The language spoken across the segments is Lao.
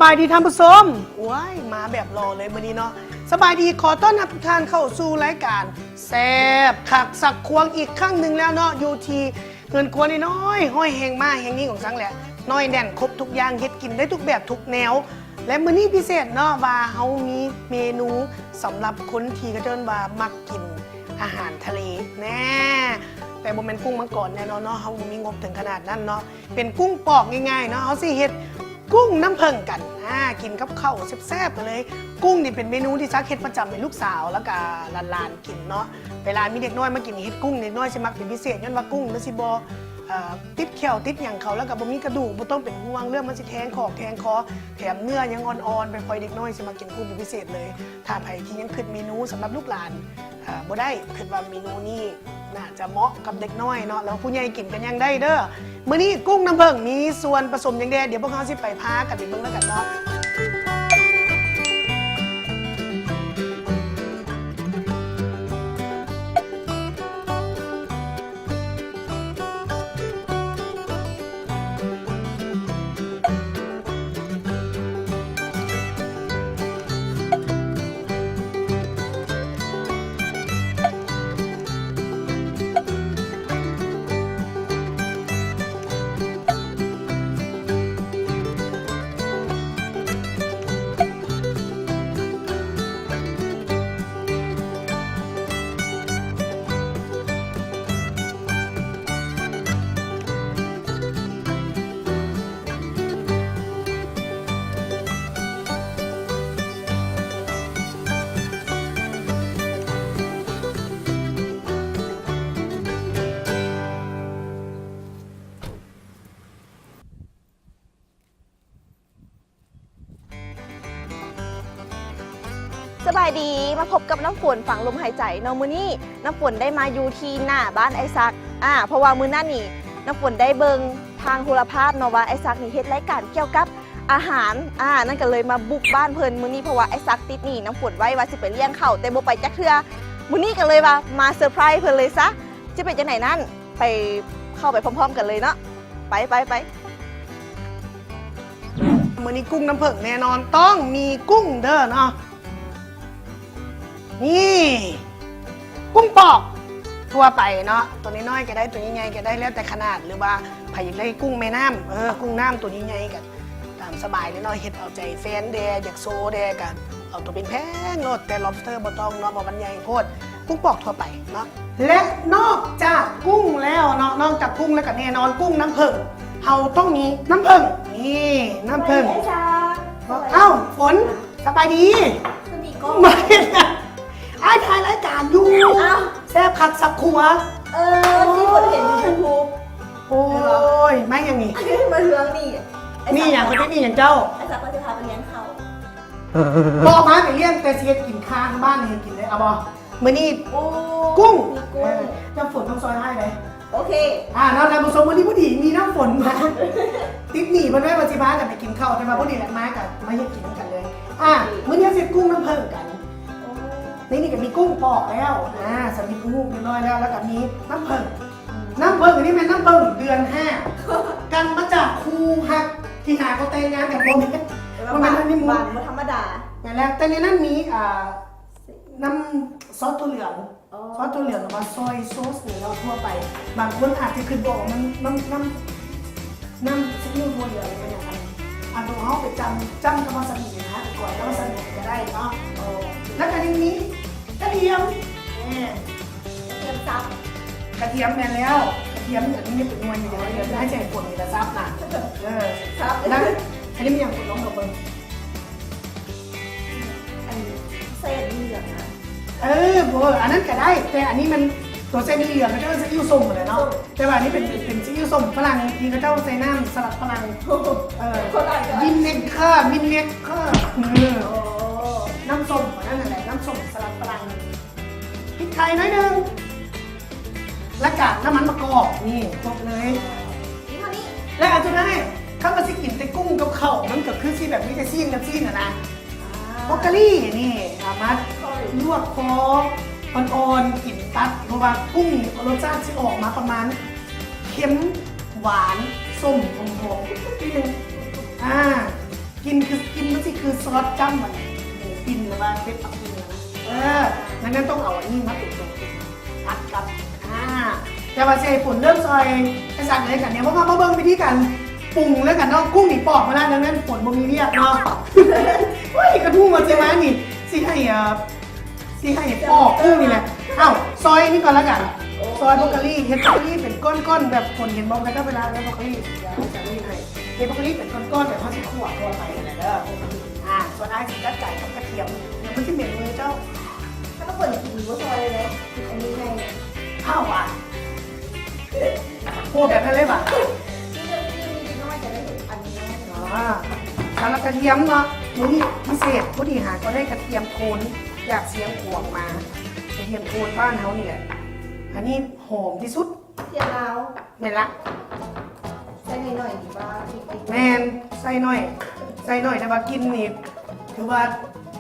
ສະບາຍດີທ່ານຜູ້ຊົມ ໂອ້ຍ ມາແບບຫຼໍ່ເລີຍມື້ນີ້ເນາະ. ສະບາຍດີ ຂໍຕ້ອນຮັບທຸກທ່ານເຂົ້າສູ່ລາຍການແຊບຄັກສັກຄວງອີກຄັ້ງໜຶ່ງແລ້ວເນາະ ຢູ່ທີ່ເຮືອນຄົວນ້ອຍໆ ຮ້ອຍແຮງມ້າແຮງຍິງຂອງສັງແຫຼະ ນ້ອຍແໜ້ນຄົບທຸກຢ່າງ ເຮັດກິນໄດ້ທຸກແບບທຸກແນວ. ແລະ ມື້ນີ້ພິເສດເນາະ ວ່າເຮົາມີເມນູສຳລັບຄົນທີ່ເຂົາເອີ້ນວ່າມັກກິນອາຫານທະເລແນ່ ແຕ່ບໍ່ແມ່ນກຸ້ງມັງກອນແນ່ນອນເນາະ ເຮົາບໍ່ມີງົບເຖິງຂະໜາດນັ້ນເນາະ. ເປັນກຸ້ງປອກງ່າຍໆເນາະ ເຮົາຊິເຮັດກຸ້ງນ້ຳເຜິ້ງກັນ ອາ ກິນກັບເຂົ້າແຊບໆກັນເລີຍ. ກຸ້ງນີ້ເປັນເມນູທີ່ສັກເຮັດປະຈຳໃຫ້ລູກສາວ ແລ້ວກະຫຼານໆກິນເນາະ. ເວລາມີເດັກນ້ອຍມາກິນ ເຮັດກຸ້ງ ເດັກນ້ອຍຊິມັກເປັນພິເສດ ຍ້ອນວ່າກຸ້ງມັນຊິບໍ່ ເອີ ຕິດແຂ້ວຕິດຫຍັງເຂົາ ແລ້ວກະບໍ່ມີກະດູກ ບໍ່ຕ້ອງເປັນຫ່ວງເລື່ອງມັນຊິແທງຂອກແທງຄໍ ແຖມເນື້ອຍັງອ່ອນໆ ໄປ ເດັກນ້ອຍຊິມັກກິນກຸ້ງເປັນພິເສດເລີຍ. ຖ້າໃຜທີ່ຍັງຄິດເມນູສຳລັບລູກຫຼານ ເອີ ບໍ່ໄດ້ ຄິດວ່າເມນູນີ້ໜ້າຈະເໝາະກັບເດັກນ້ອຍເນາະ ແລ້ວຜູ້ໃຫຍ່ກິນກະຍັງໄດ້ເດີ. ມື້ນີ້ກຸ້ງນ້ຳເຜິ້ງມີສ່ວນປະສົມຫຍັງແດ່ ດຽວພວກເຮົາຊິໄປພາກັນໄປເບິ່ງນຳກັນເນາະ. ສະບາຍດີ ມາພົບກັບນ້ຳຝົນ ຝັງລົມຫາຍໃຈເນາະ. ມື້ນີ້ນ້ຳຝົນໄດ້ມາຢູ່ທີ່ໜ້າບ້ານອ້າຍສັກ ອາ ເພາະວ່າມື້ນັ້ນນີ້ນ້ຳຝົນໄດ້ເບິ່ງທາງໂທລະພາບເນາະ ວ່າອ້າຍສັກນີ້ເຮັດລາຍການກ່ຽວກັບອາຫານ ອາ ນັ້ນກະເລີຍມາບຸກບ້ານເພິ່ນມື້ນີ້ ເພາະວ່າອ້າຍສັກຕິດໜີ້ນ້ຳຝົນໄວ້ວ່າຊິໄປລ້ຽງເຂົາ ແຕ່ບໍ່ໄປຈັກເທື່ອ. ມື້ນີ້ກະເລີຍວ່າມາເຊີໄພຣສ໌ເພິ່ນເລີຍຊະ ຈະເປັນຈັ່ງໃດນັ້ນ ໄປ ເຂົ້າໄປພ້ອມໆກັນເລີຍເນາະ ໄປ ໄປ ໄປ. ມື້ນີ້ກຸ້ງນ້ຳເຜິ້ງແນ່ນອນ ຕ້ອງມີກຸ້ງເດີເນາະ. ນີ້ ກຸ້ງປອກທົ່ວໄປເນາະ ໂຕນ້ອຍໆກະໄດ້ ໂຕໃຫຍ່ໆກະໄດ້ ແລ້ວແຕ່ຂະໜາດ ຫຼືວ່າໃຜຢາກໄດ້ກຸ້ງແມ່ນ້ຳ ເອີ ກຸ້ງນ້ຳໂຕໃຫຍ່ໆກະຕາມສະບາຍເລີຍເນາະ ເຮັດເອົາໃຈແຟນແດ່ ຢາກໂຊແດ່ກະເອົາໂຕແພງໆໂລດ ແຕ່ລັອບສະເຕີບໍ່ຕ້ອງເນາະ ເພາະມັນໃຫຍ່ໂພດ. ກຸ້ງປອກທົ່ວໄປເນາະ ແລະ ນອກຈາກກຸ້ງແລ້ວເນາະ ນອກຈາກກຸ້ງແລ້ວກະແນ່ນອນກຸ້ງນ້ຳເຜິ້ງ ເຮົາຕ້ອງມີນ້ຳເຜິ້ງ ນີ້ ນ້ຳເຜິ້ງ ອ້າວ ຝົນ ສະບາຍດີ ມາເຮັດຫຍັງ? ອ້າຍຖ່າຍລາຍການຢູ່ ອ້າວ ແຊບຄັກສັກຄົວ ເອີ ທີ່ຄົນເຫັນຢູ່ຢູທູບ ໂອ້ຍ ມາຫຍັງນີ້? ມາເລື່ອງນີ້ ນີ້ຫຍັງ? ເຂົາເຈົ້ານີ້ຫຍັງເຈົ້າ? ອ້າຍສັກວ່າຊິພາໄປລ້ຽງເຂົາ ບໍ່ມາໄປລ້ຽງ ແຕ່ຊິເຮັດກິນຄາທາງບ້ານໃຫ້ກິນເລີຍ ເອົາບໍ່? ມື້ນີ້ ໂອ້ ກຸ້ງ ມີກຸ້ງ ເອີ ນ້ຳຝົນຕ້ອງຊ່ອຍອ້າຍເດ້ ໂອເຄ ອາ ເນາະ ທ່ານຜູ້ຊົມ ມື້ນີ້ພໍດີມີນ້ຳຝົນມາ ຕິດໜີ້ເພິ່ນໄວ້ວ່າຊິພາກັນໄປກິນເຂົ້າ ແຕ່ວ່າພໍດີແຫຼະ ມາກະມາເຮັດກິນນຳກັນເລີຍ ອາ ມື້ນີ້ເຮົາຊິເຮັດກຸ້ງນ້ຳເຜິ້ງກັນ ໂອ້ ໃນນີ້ກະມີກຸ້ງປອກແລ້ວ ອາ ສຳເລັດຮູບຮຽບຮ້ອຍແລ້ວ ແລ້ວກະມີນ້ຳເຜິ້ງ ອືມ ນ້ຳເຜິ້ງອັນນີ້ແມ່ນນ້ຳເຜິ້ງເດືອນຫ້າ ກັນມາຈາກຄູ່ຮັກທີ່ຫາກໍແຕ່ງງານກັນ ບໍ່ແມ່ນ ບໍ່ແມ່ນຮັນນີມູນ ບໍ່ທຳມະດາ ແມ່ນແລ້ວ ແຕ່ໃນນັ້ນມີ ອ່າ ນ້ຳຊອສຖົ່ວເຫຼືອງ ອໍ ຊອສຖົ່ວເຫຼືອງ ຫຼືວ່າຊອຍຊອສ ຫຼືວ່າທົ່ວໄປ ບາງຄົນອາດຈະຄິດບໍ່ອອກວ່າມັນ ນ້ຳ ນ້ຳ ນ້ຳຊີອິ້ວຖົ່ວເຫຼືອງເປັນຫຍັງ ອັນ ອັນເຮົາໄປຈ້ຳ ຈ້ຳກັບວາຊາບິນະ ກ້ອຍກັບວາຊາບິກະໄດ້ເນາະ ອໍ ແລ້ວກະຍັງມີກະທຽມ ແມ່ນ ກະທຽມສັບ ກະທຽມ ແມ່ນແລ້ວ ກະທຽມອັນນີ້ເປັນໜ່ວຍຢູ່ເດ ກະທຽມ ໃຫ້ໃສ່ຝົນນີ້ລະສັບນະ ເອີ ສັບ ແລ້ວອັນນີ້ມີຫຍັງ ຝົນລອງເບິ່ງ ອັນໃສ່ອັນນີ້ເຫຼືອງນະ ເອີ ບໍ່ ອັນນັ້ນກະໄດ້ ແຕ່ອັນນີ້ມັນ ໂຕໃສ່ໝີ່ເຫຼືອງ ເຂົາເຈົ້າເອີ້ນຊີອິ້ວສົ້ມຫັ້ນແຫຼະເນາະ ສົ້ມ ແຕ່ວ່າອັນນີ້ເປັນ ເປັນຊີອິ້ວສົ້ມຝຣັ່ງ ທີ່ເຂົາເຈົ້າໃສ່ນ້ຳສະຫຼັດຝຣັ່ງ ເອີ ວິນເນກເກີ ວິນເນກເກີ ເອີ ໂອ້ ນ້ຳສົ້ມອັນນັ້ນຫັ້ນແຫຼະ ນ້ຳສົ້ມສະຫຼັດຝຣັ່ງ ພິກໄທໜ້ອຍໜຶ່ງ ແລ້ວກະນ້ຳມັນມະກອກ ນີ້ ຄົບເລີຍ ມີເທົ່ານີ້ ແລະ ອັນສຸດທ້າຍ ຄັນວ່າຊິກິນແຕ່ກຸ້ງກັບເຂົ້າ ມັນກະຄືຊິແບບມີແຕ່ຊີ້ນກັບຊີ້ນຫັ້ນນະ ອາ ບຣອກໂກລີນີ້ ສາມາດລວກພໍອ່ອນໆ ກິນຕັດ ເພາະວ່າກຸ້ງນີ້ລົດຊາດຊິອອກມາປະມານເຄັມ ຫວານ ສົ້ມ ຫອມໆ ນິດໜຶ່ງ ອາ ກິນຄື ກິນມັນຊິຄືຊອດຈ້ຳມັນ ໝູປິ່ນ ຫຼືວ່າເປັດປັກກິ່ງນະ. ເອີ ດັ່ງນັ້ນຕ້ອງເອົາອັນນີ້ມາເປັນຕົວ ອັດກັບ ອາ ແຕ່ວ່າຊິໃຫ້ຝົນເລີ່ມຊອຍໄອ້ສັກເລີຍກັນເນາະ ເພາະວ່າມາເບິ່ງວິທີການປຸງແລ້ວກັນເນາະ. ກຸ້ງນີ້ປອກມາແລ້ວ ດັ່ງນັ້ນຝົນບໍ່ມີວຽກເນາະ. ໂອ້ຍ ກະທຸງວ່າຊິມານີ້ ຊິໃຫ້ ເອີ ຊິໃຫ້ປອກກຸ້ງນີ້ແຫຼະ. ເອົ້າ ຊອຍນີ້ກ່ອນລະກັນ ຊອຍບຣອກໂກລີ ເຮັດບຣອກໂກລີເປັນກ້ອນໆ ແບບຄົນເຫັນບໍ່ ເຂົາເຈົ້າເວລາເຮັດບຣອກໂກລີ ເຮັດບຣອກໂກລີເປັນກ້ອນໆ ແບບເຮົາຊິຂົ້ວທົ່ວໄປຫັ້ນແຫຼະເດີ. ອາ ສ່ວນອ້າຍຊິຈັດການກັບກະທຽມ ດຽວມັນຊິເໝັນມືເຈົ້າ. ຖ້າເພິ່ນກິນບໍ່ຊອຍເລີຍ ກິນອັນນີ້ໄງ ເອົາວ່າ ໂອ້ ແບບນັ້ນເລີຍຫວາ? ອາ ສຳລັບກະທຽມເນາະ ມື້ນີ້ພິເສດ ພໍດີຫາກໍໄດ້ກະທຽມໂທນຈາກຊຽງຂວາງມາ ກະທຽມໂທນບ້ານເຮົານີ້ແຫຼະ ອັນນີ້ຫອມທີ່ສຸດ. ກະທຽມລາວ ແມ່ນລະ ໃສ່ໜ້ອຍໆ ດີກວ່າ ແມ່ນ ໃສ່ໜ້ອຍ ໃສ່ໜ້ອຍ ແຕ່ວ່າກິ່ນນີ້ຖືວ່າ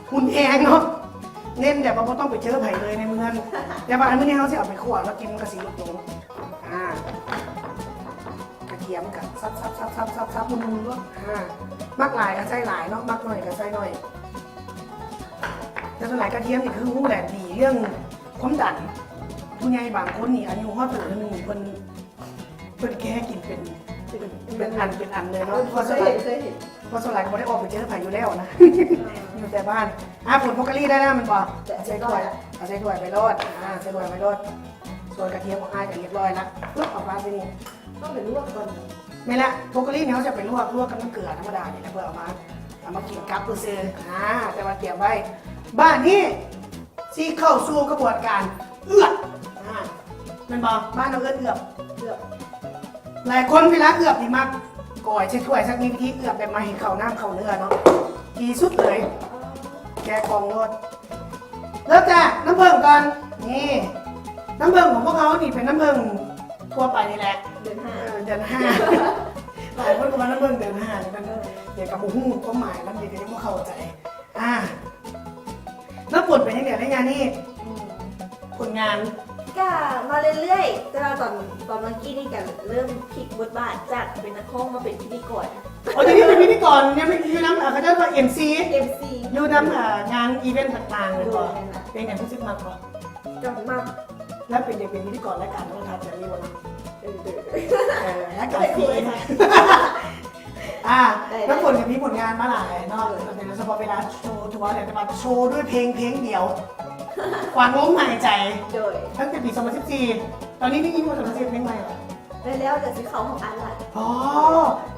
ຮຸນແຮງເນາະ ເນັ້ນແບບວ່າບໍ່ຕ້ອງໄປເຈີໃຜເລີຍໃນເມືອງ. ແຕ່ວ່າອັນມື້ນີ້ເຮົາຊິເອົາໄປຂົ້ວແລ້ວ ກິ່ນມັນກະຊິຫຼຸດລົງ. ອາ ກະທຽມກະສັບໆໆໆໆ ໝຸ່ນໆ ໂລດ. ອາ ມັກຫຼາຍກະໃສ່ຫຼາຍເນາະ ມັກໜ້ອຍກະໃສ່ໜ້ອຍ. ແຕ່ສ່ວນຫຼາຍກະທຽມນີ້ຄືຮູ້ແຫຼະ ດີເລື່ອງຄວາມດັນ. ຜູ້ໃຫຍ່ບາງຄົນນີ້ອາຍຸຮອດເທົ່າໜຶ່ງ ເພິ່ນ ເພິ່ນແກ້ກິນເປັນ ເປັນ ເປັນອັນ ເປັນອັນເລີຍເນາະ. ເອີ ເພາະສ່ວນຫຼາຍ ເຄີຍເຫັນ ເພາະສ່ວນຫຼາຍກໍບໍ່ໄດ້ອອກໄປເຈີໃຜຢູ່ແລ້ວນະ ເອີ ຢູ່ແຕ່ບ້ານ. ອາ ຜົນບຣອກໂກລີໄດ້ແລ້ວແມ່ນບໍ່? ເອົາໃສ່ຖ້ວຍ ເອົາໃສ່ຖ້ວຍໄປໂລດ. ອາ ໃສ່ຖ້ວຍໄປໂລດ. ສ່ວນກະທຽມຂອງອ້າຍກໍຮຽບຮ້ອຍລະ ປຶບ ເອົາວາງໃສ່ນີ້ ຕ້ອງໄປລວກກ່ອນ. ແມ່ນລະ ບຣອກໂກລີນີ້ເຮົາຈະໄປລວກ ລວກກັບນ້ຳເກືອທຳມະດານີ້ແຫຼະ ເພື່ອເອົາມາ ເອົາມາກິນກັບຊື່ໆ. ອາ ແຕ່ວ່າກຽມໄວ້. ບາດນີ້ຊິເຂົ້າສູ່ຂະບວນການເອືອບ. ອາ ແມ່ນບໍ່? ບ້ານເຮົາເອີ້ນເອືອບ ເອືອບ. ຫຼາຍຄົນເວລາເອືອບນີ້ມັກກອຍໃສ່ຖ້ວຍ ສັກ ມີວິທີເອືອບແບບບໍ່ໃຫ້ເຂົ້ານ້ຳເຂົ້າເນື້ອເນາະ ດີສຸດເລີຍ. ແກະກ່ອງໂລດ. ເລີ່ມຈາກນ້ຳເຜິ້ງກ່ອນ. ນີ້ ນ້ຳເຜິ້ງຂອງພວກເຮົານີ້ເປັນນ້ຳເຜິ້ງທົ່ວໄປນີ້ແຫຼະ ເດືອນຫ້າ ເອີ ເດືອນຫ້າ. ຫຼາຍຄົນກໍວ່ານ້ຳເຜິ້ງເດືອນຫ້າ ດຽວກໍບໍ່ຮູ້ຄວາມໝາຍນຳ ດຽວກໍຍັງບໍ່ເຂົ້າໃຈ. ອາ ນ້ຳຝົນເປັນຈັ່ງໃດໄລຍະນີ້? ອືມ ຜົນງານ ກະມາເລື້ອຍໆ ແຕ່ວ່າຕອນ ຕອນເມື່ອກີ້ນີ້ກະເລີ່ມພິກບົດບາດຈາກເປັນນັກຮ້ອງມາເປັນພິທີກອນ. ອໍ ດຽວນີ້ເປັນພິທີກອນ ຍັງເປັນ ຢູ່ນຳ ເຂົາເອີ້ນວ່າ ເອັມຊີ ເອັມຊີ ຢູ່ນຳ ເອີ ງານອີເວັນຕ່າງໆ ແມ່ນບໍ່? ໂດຍ ແມ່ນລະ. ເປັນຫຍັງຄືຊິມັກບໍ່? ກະມັກ. ແລ້ວເປັນ ຢາກເປັນພິທີກອນລາຍການໂທລະທັດແບບນີ້ບໍ່ເນາະ? ເອີ ເອີ ລາຍການຟຣີ. ອາ ນ້ຳຝົນກໍມີຜົນງານມາຫຼາຍເນາະ ໂດຍ ໂດຍສະເພາະເວລາໂຊທົວເນຍ ແຕ່ວ່າໂຊດ້ວຍເພງ ເພງດຽວ ກວາງລົມຫາຍໃຈ ໂດຍ ຕັ້ງແຕ່ປີສອງພັນສິບສີ່. ຕອນນີ້ໄດ້ຍິນວ່າກຳລັງຊິເຮັດເພງໃໝ່ຫວາ? ແມ່ນແລ້ວ ດຽວຊິເຂົ້າຫ້ອງອັດລະ. ອໍ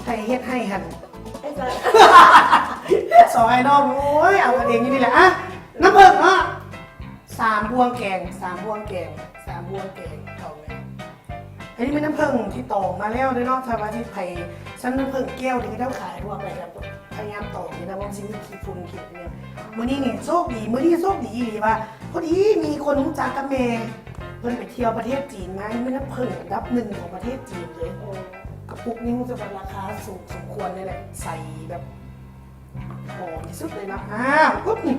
ໃຜເຮັດໃຫ້ຫັ້ນ? ອ້າຍສັກ ສອງໄອດອລ. ໂອ້ຍ ເອົາກັນເອງຢູ່ນີ້ແຫຼະ. ອະ ນ້ຳເຜິ້ງເນາະ ສາມບ່ວງແກງ ສາມບ່ວງແກງ ສາມບ່ວງແກງ ເອົາເລີຍ. ອັນນີ້ແມ່ນນ້ຳເຜິ້ງທີ່ຕອງມາແລ້ວເດ້ເນາະ ຖ້າວ່າທີ່ໃຜຊັ້ນນ້ຳເຜິ້ງແກ້ວທີ່ເຂົາເຈົ້າຂາຍທົ່ວໄປ ແບບພະຍາຍາມຕອງນີ້ນະ ເພາະມັນຊິມີຂີ້ຝຸ່ນຂີ້ຫຍັງ. ມື້ນີ້ນີ້ໂຊກດີ ມື້ນີ້ໂຊກດີອີ່ຫຼີວ່າ ພໍດີມີຄົນຮູ້ຈັກກັບແມ່ ເພິ່ນໄປທ່ຽວປະເທດຈີນມາ. ນີ້ແມ່ນນ້ຳເຜິ້ງອັນດັບໜຶ່ງຂອງປະເທດຈີນເລີຍ. ໂອ້ ກະປຸກນີ້ຮູ້ສຶກວ່າລາຄາສູງສົມຄວນເລີຍແຫຼະ ໃສແບບ ຫອມທີ່ສຸດເລີຍເນາະ. ອາ ອຶບ ອືມ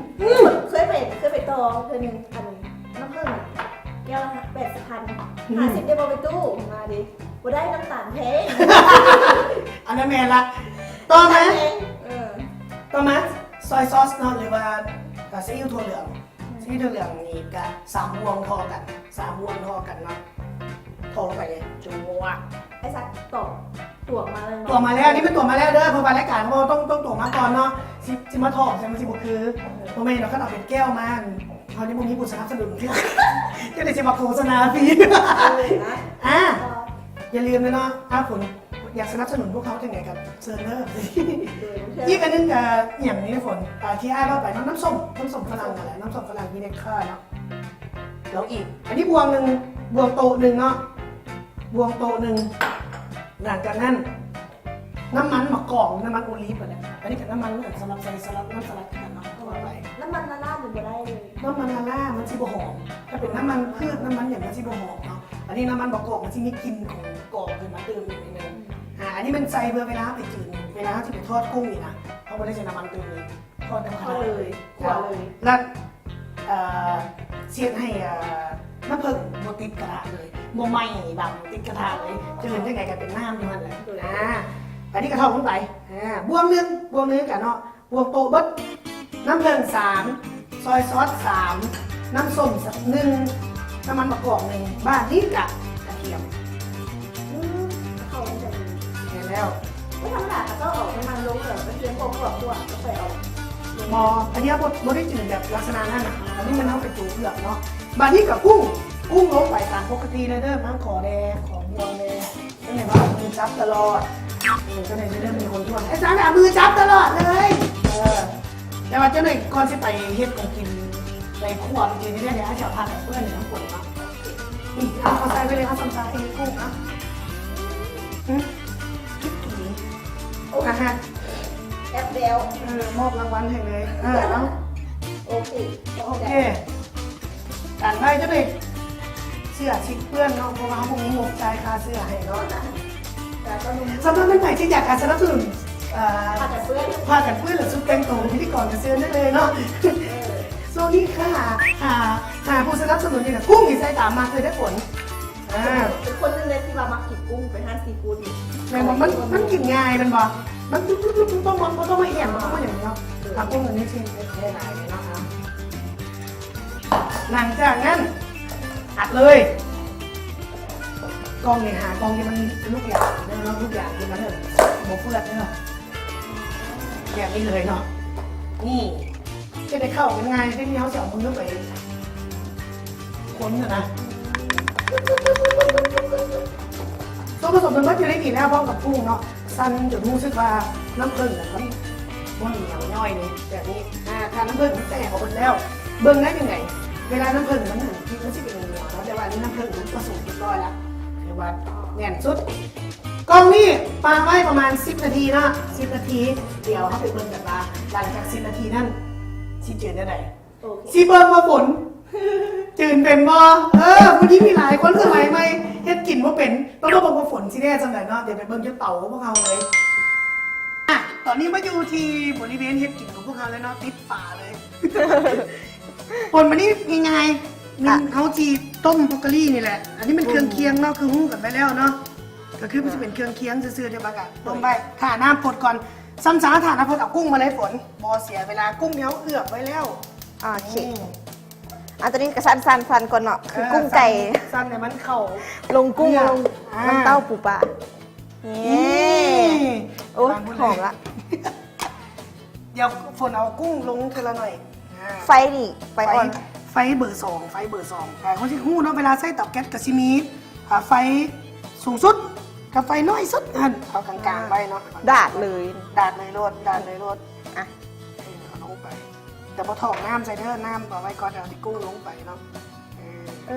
ເຄີຍໄປ ເຄີຍໄປຕໍ່ເທື່ອໜຶ່ງ ອັນ ນ້ຳເຜິ້ງແກ້ວລະແປດສິບພັນ ອືມ ຫ້າສິບ ໄດ້ບໍ່ໄປຕູ້? ມາເດ້ ບໍ່ໄດ້ ນ້ຳຕານແພງ. ອັນນັ້ນແມ່ນລະ. ຕໍ່ມາ ນ້ຳຕານແພງ ເອີ ຕໍ່ມາ ຊອຍຊອສເນາະ ຫຼືວ່າ ອາ ຊີອິ້ວຖົ່ວເຫຼືອງ. ອືມ ຊີອິ້ວຖົ່ວເຫຼືອງນີ້ກະສາມບ່ວງທໍ່ກັນ ສາມບ່ວງທໍ່ກັນເນາະ. ໂທໄປເລີຍ ຈວກ. ໄອ້ສັກຕວງ ຕວງມາເລີຍເນາະ? ຕວງມາແລ້ວ ນີ້ມັນຕວງມາແລ້ວເດີ ເພາະວ່າລາຍການຂອງເຮົາຕ້ອງ ຕ້ອງຕວງມາກ່ອນເນາະ. ຊິ ຊິມາຖອກໃສ່ມັນຊິບໍ່ຄື. ເອີ ບໍ່ແມ່ນດອກ ຄັນເອົາເປັນແກ້ວມາ ເຮົາຍັງບໍ່ມີຜູ້ສະໜັບສະໜູນເທື່ອ ຈັ່ງໃດຊິມາໂຄສະນາຟຣີ. ເອີ ນະ ອາ ຢ່າລືມເດີເນາະ ອາ ຝົນຢາກສະໜັບສະໜູນພວກເຮົາຈັ່ງໃດກໍເຊີນເດີ. ເອີ ອີກອັນໜຶ່ງກໍອີ່ຫຍັງນີ້ຝົນ ອາ ທີ່ອ້າຍເວົ້າໄປເນາະ ນ້ຳສົ້ມ ນ້ຳສົ້ມຝຣັ່ງຫັ້ນແຫຼະ ນ້ຳສົ້ມຝຣັ່ງວິເນເກືອເນາະ. ແລ້ວອີກ ອັນນີ້ບ່ວງໜຶ່ງ ບ່ວງໂຕະໜຶ່ງເນາະ ບ່ວງໂຕະໜຶ່ງ. ຫຼັງຈາກນັ້ນ ນ້ຳມັນໝາກກອກ ນ້ຳມັນໂອລີຟຫັ້ນແຫຼະ. ອັນນີ້ກໍນ້ຳມັນສຳລັບໃສ່ສະຫຼັດ ນ້ຳສະຫຼັດຄືກັນເນາະ ທົ່ວໄປ. ນ້ຳມັນລາລານີ້ບໍ່ໄດ້ເລີຍ? ນ້ຳມັນລາລາມັນຊິບໍ່ຫອມ ຖ້າເປັນນ້ຳມັນພືດ ນ້ຳມັນຫຍັງມັນຊິບໍ່ຫອມເນາະ. ອັນນີ້ນ້ຳມັນໝາກກອກ ມັນຊິມີກິ່ນຂອງກອກຂຶ້ນມາຕື່ມອີກໜ້ອຍໜຶ່ງ. ອືມ ອາ ອັນນີ້ມັນໃສ່ເພື່ອເວລາເຮົາໄປຈືນ ເວລາເຮົາຊິໄປທອດກຸ້ງນີ້ນະ ເຮົາບໍ່ໄດ້ໃສ່ນ້ຳມັນຕື່ມອີກ. ທອດນຳຂະດາດເລີຍ ຂົ້ວເລີຍ. ແລ້ວ ເອີ ຊິເຮັດໃຫ້ ເອີ ນ້ຳເຜິ້ງບໍ່ຕິດກະທະເລີຍ ບໍ່ໄໝ້ບັງຕິດກະທະເລີຍ ຈືນຈັ່ງໃດກໍເປັນນ້ຳຢູ່ຫັ້ນແຫຼະ. ໂດຍ ອາ ໄປ ອັນນີ້ກະເທົ່າກັນໄປ ອ່າ ບ່ວງໜຶ່ງ ບ່ວງໜຶ່ງກະເນາະ ບ່ວງໂຕະເບິດ ນ້ຳເຜິ້ງສາມ ຊອຍຊອສສາມ ນ້ຳສົ້ມໜຶ່ງ ນ້ຳມັນມະກອກໜຶ່ງ ບາດນີ້ກະກະທຽມ ອືມ ເຂົ້າກັນໄປ ແມ່ນແລ້ວ ບໍ່ທຳມະດາເຂົາເຈົ້າເອົານ້ຳມັນລົງແລ້ວກະທຽມພວກ ພວກ ພວກ ແລ້ວຄ່ອຍເອົາ ບໍ່ ອັນນີ້ບໍ່ ບໍ່ໄດ້ຈືນແບບລັກສະນະນັ້ນນະ ອັນນີ້ມັນເອົາເປັນໂຕເລືອກເນາະ ບາດນີ້ກະກຸ້ງ ກຸ້ງລົງໄປຕາມປົກກະຕິເລີຍເດີ ມາຂໍແດ່ ຂໍບ່ວງແດ່ ຈັ່ງໃດວະ ມືຈັບຕະຫຼອດ ເອີ ຈັ່ງໃດເດີ ມີຄົນທວງ ອາຈານ ເອົາມືຈັບຕະຫຼອດເລີຍ ເອີ ແຕ່ວ່າຈັ່ງໃດກ່ອນຊິໄປເຮັດຂອງກິນ ໄປຄົວໄປກິນນີ້ເດີ ດຽວເຮົາຊິເອົາຜ້າກັນເປື້ອນນີ້ນຳຝົນເນາະ ນີ້ ເອົາ ເອົາໃສ່ໄປເລີຍ ເຮົາສ່ຳຊາເຮັດກຸ້ງເນາະ ອື ກິນ ໂອ້ ອາຫານ ແອບແບວ ເອີ ມອບລາງວັນໃຫ້ເລີຍ ເອີ ເອົາ ໂອເຄ ໂອເຄ ກັນໄວ້ຈັ່ງໃດ ເສື້ອຊິເປື້ອນເນາະ ເພາະວ່າເຮົາບໍ່ມີງົບຈ່າຍຄ່າເສື້ອໃຫ້ເນາະ ສຳລັບແມ່ນໃຜທີ່ຢາກການສະໜັບສະໜູນ ເອີ ຜ້າກັນເປື້ອນ ຜ້າກັນເປື້ອນ ຫຼື ຊຸດແຕ່ງໂຕຂອງພິທີກອນກະເຊີນໄດ້ເລີຍເນາະ ເອີ ຊ່ວງນີ້ຄ່າ ຫາ ຫາຜູ້ສະໜັບສະໜູນນີ້ນະ ກຸ້ງນີ້ໃສ່ຕາມມັກເລີຍເດີຝົນ ອ່າ ເປັນຄົນໜຶ່ງເລີຍທີ່ວ່າມັກກິນກຸ້ງໄປຮ້ານຊີຟູດນີ້ ແມ່ນບໍ່ ມັນ ມັນກິນງ່າຍແມ່ນບໍ່ ມັນ ບໍ່ຕ້ອງມາ ບໍ່ຕ້ອງມາແຫມ ບໍ່ຕ້ອງມາຫຍັງເນາະ ເອີ ເອົາກຸ້ງອັນນີ້ຊິ ໄດ້ຫຼາຍເລີຍເນາະ ຫຼັງຈາກນັ້ນ ອັດເລີຍ ກ່ອງນີ້ຫາກ່ອງທີ່ມັນລູກຢາງເນາະ ລູກຢາງທີ່ມັນບໍ່ເປືອນເນາະ ແບບນີ້ເລີຍເນາະ ນີ້ ເຮັດໃຫ້ເຂົ້າກັນງ່າຍ ທີ່ເຮົາຊິເອົາມືໄປຄົນຫັ້ນນະ ສ່ວນປະສົມມັນໝົດຢູ່ໃນນີ້ແລ້ວ ພ້ອມກັບກຸ້ງເນາະ ສັ່ນຈົນຮູ້ສຶກວ່ານ້ຳເຜິ້ງນະ ມັນບໍ່ໜຽວຍ່ອຍເດ ແບບນີ້ ອ່າ ຖ້ານ້ຳເຜິ້ງມັນແຕກອອກໝົດແລ້ວ ເບິ່ງໄດ້ຈັ່ງໃດ ເວລານ້ຳເຜິ້ງມັນ ມັນຊິເປັນໜຽວໆເນາະ ແຕ່ວ່າອັນນີ້ນ້ຳເຜິ້ງມັນປະສົມຮຽບຮ້ອຍລະ ຖືວ່າແໜ້ນສຸດ ກ່ອງນີ້ປະໄວ້ປະມານສິບນາທີເນາະ ສິບນາທີ ດຽວເຮົາໄປເບິ່ງກັນວ່າ ຫຼັງຈາກສິບນາທີນັ້ນ ຊິເຈີແນວໃດ ໂອເຄ ຊິເບິ່ງວ່າຝົນ ຈືນເປັນບໍ່ ເອີ ຜູ້ຍິງມີຫຼາຍຄົນສະໄໝໃໝ່ ເຮັດກິນບໍ່ເປັນ ຕ້ອງມາເບິ່ງວ່າຝົນຊິແດ່ສ່ຳໃດເນາະ ດຽວໄປເບິ່ງຢູ່ເຕົາຂອງພວກເຮົາເລີຍ ອ່ະ ຕອນນີ້ມາຢູ່ທີ່ບໍລິເວນເຮັດກິນຂອງພວກເຮົາແລ້ວເນາະ ຕິດຝາເລີຍ ຝົນ ບາດນີ້ງ່າຍໆ ມີ ອ່ະ ເຮົາຊິຕົ້ມບຣອກໂກລີນີ້ແຫຼະ ອັນນີ້ແມ່ນເຄື່ອງຄຽງເນາະ ຄືຮູ້ກັນໄປແລ້ວເນາະ ກະຄືມັນຊິເປັນເຄື່ອງຄຽງຊື່ໆ ດຽວບາກະຕົ້ມໄວ້ ຖ້ານ້ຳຟົດກ່ອນ ສ່ຳຊາ ຖ້ານ້ຳຟົດ ເອົາກຸ້ງມາເລີຍຝົນ ບໍ່ເສຍເວລາ ກຸ້ງທີ່ເຮົາເອືອບໄວ້ແລ້ວ ໂອເຄ ອືມ ອັນຕົວນີ້ກະສັ່ນໆ ສັ່ນກ່ອນເນາະ ຄື ເອີ ກຸ້ງໄກ່ ສັ່ນໃຫ້ມັນເຂົ້າ ລົງກຸ້ງ ລົງ ອ່າ ນ້ຳເຕົ້າປູປາ ນີ້ ນີ້ ໂອ້ຍ ຫອມລະ ດຽວຝົນເອົາກຸ້ງລົງເທື່ອລະໜ້ອຍ ອ່າ ໄຟນີ້ ໄຟອ່ອນ ໄຟ ໄຟເບີສອງ ໄຟເບີສອງ ຫຼາຍຄົນຊິຮູ້ເນາະ ເວລາໃຊ້ເຕົາແກັສກະຊິມີ ອ່າ ໄຟສູງສຸດ ກັບໄຟນ້ອຍສຸດຫັ້ນ ເອົາກາງໆ ໄວ້ເນາະ ດາດເລີຍ ດາດເລີຍໂລດ ດາດເລີຍໂລດ ອ່ະ ເອີ ເອົາລົງໄປ ແຕ່ບໍ່ຖອກນ້ຳໃສ່ເດີ ນ້ຳເອົາໄວ້ກ່ອນ ດຽວເອົາທີ່ກຸ້ງລົງໄປເນາະ ເອີ ເອີ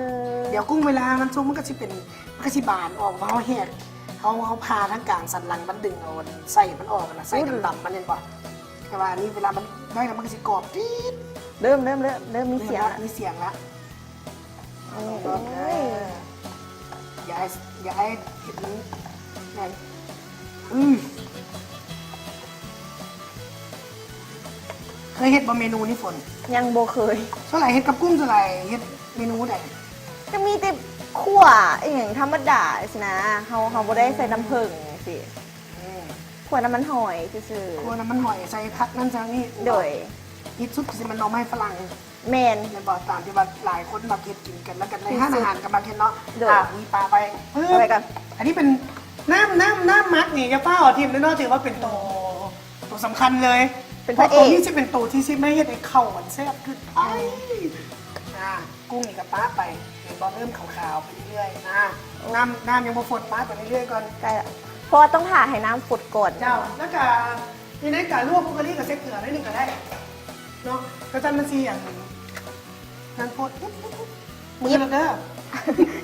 ດຽວກຸ້ງເວລາມັນສຸກ ມັນກະຊິເປັນ ມັນກະຊິບານອອກ ເຮົາແຫກ ເຮົາ ເຮົາຜ່າທາງກາງສັນຫຼັງມັນ ດຶງເອົາໄສ້ມັນອອກນະ ໄສ້ດຳໆ ມັນເຫັນບໍ່ ແຕ່ວ່າອັນນີ້ເວລາມັນໄດ້ແລ້ວ ມັນກະຊິກອບຕີດ ເລີ່ມ ເລີ່ມ ເລີ່ມ ເລີ່ມມີສຽງລະ ມີສຽງລະ ໂອ້ຍ ເອີ ຢ່າໃຫ້ ຢ່າໃຫ້ເຫັນ ນັ້ນ ອືມ ເຄີຍເຮັດບໍ່ເມນູນີ້ ຝົນ? ຍັງບໍ່ເຄີຍ ສ່ວນຫຼາຍເຮັດກັບກຸ້ງ ສ່ວນຫຼາຍເຮັດເມນູໃດ? ກະມີແຕ່ຂົ້ວອີ່ຫຍັງທຳມະດາຊີ້ນະ ເຮົາ ເຮົາບໍ່ໄດ້ໃສ່ນ້ຳເຜິ້ງຊີ້ ອືມ ຂົ້ວນ້ຳມັນຫອຍຊື່ໆ ຂົ້ວນ້ຳມັນຫອຍ ໃສ່ຜັກນັ້ນໃສ່ນີ້ ໂດຍ ຮິດສຸດກະຊິແມ່ນໜໍ່ໄມ້ຝຣັ່ງ ແມ່ນ ແມ່ນບໍ່? ຕາມທີ່ວ່າຫຼາຍຄົນມັກເຮັດກິນກັນ ແລ້ວກັນໃນຮ້ານອາຫານກະມັກເຮັດເນາະ ໂດຍ ອ່າ ມີປາໄວ້ ປາໄວ້ກ່ອນ ອັນນີ້ເປັນນ້ຳ ນ້ຳ ນ້ຳໝັກນີ້ ຢ່າຟ້າວເອົາຖິ້ມເດີເນາະ ຖືວ່າເປັນໂຕ ໂຕສຳຄັນເລີຍ ເປັນພະເອກ ເພາະໂຕນີ້ຊິເປັນໂຕທີ່ຊິມາເຮັດໃຫ້ເຂົ້າມັນແຊບຂຶ້ນ ອືມ ອ່າ ກຸ້ງນີ້ກະປະໄປ ເຫັນບໍ່ ເລີ່ມຂາວໆ ໄປເລື້ອຍໆ ອ່າ ນ້ຳ ນ້ຳຍັງບໍ່ຟົດ ປະໄປເລື້ອຍໆກ່ອນ ໃກ້ລະ ເພາະວ່າຕ້ອງຖ້າໃຫ້ນ້ຳຟົດກ່ອນ ເຈົ້າ ແລ້ວກະ ນີ້ໃນການລວກບຣອກໂກລີກະໃສ່ເກືອໜ້ອຍໜຶ່ງກະໄດ້ເນາະ ກະຊັ້ນມັນຊິອັນ ນັ້ນໂພດ ຍິບ ມືລະເດີ